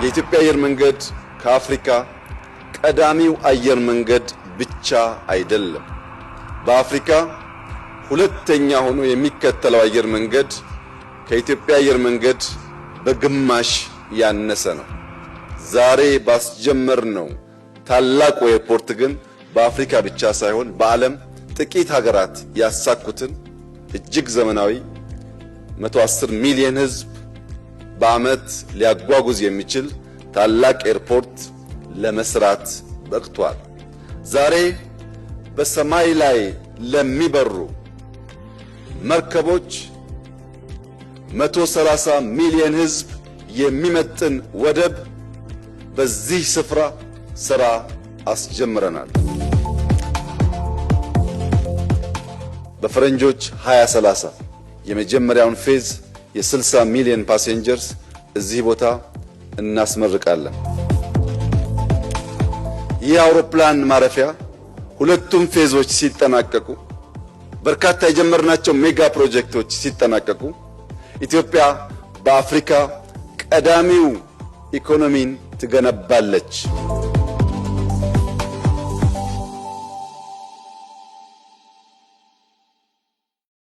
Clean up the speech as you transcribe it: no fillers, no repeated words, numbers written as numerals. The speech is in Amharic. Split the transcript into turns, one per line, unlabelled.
የኢትዮጵያ አየር መንገድ ከአፍሪካ ቀዳሚው አየር መንገድ ብቻ አይደለም። በአፍሪካ ሁለተኛ ሆኖ የሚከተለው አየር መንገድ ከኢትዮጵያ አየር መንገድ በግማሽ ያነሰ ነው። ዛሬ ባስጀመርነው ታላቁ ኤርፖርት ግን በአፍሪካ ብቻ ሳይሆን በዓለም ጥቂት ሀገራት ያሳኩትን እጅግ ዘመናዊ 110 ሚሊዮን ሕዝብ በዓመት ሊያጓጉዝ የሚችል ታላቅ ኤርፖርት ለመስራት በቅቷል። ዛሬ በሰማይ ላይ ለሚበሩ መርከቦች 130 ሚሊዮን ሕዝብ የሚመጥን ወደብ በዚህ ስፍራ ስራ አስጀምረናል። በፈረንጆች 2030 የመጀመሪያውን phase የ60 ሚሊዮን passengers እዚህ ቦታ እናስመርቃለን። ይህ አውሮፕላን ማረፊያ ሁለቱም phase ኦች ሲጠናቀቁ፣ በርካታ የጀመርናቸው mega ፕሮጀክቶች ሲጠናቀቁ ኢትዮጵያ በአፍሪካ ቀዳሚው ኢኮኖሚን ትገነባለች።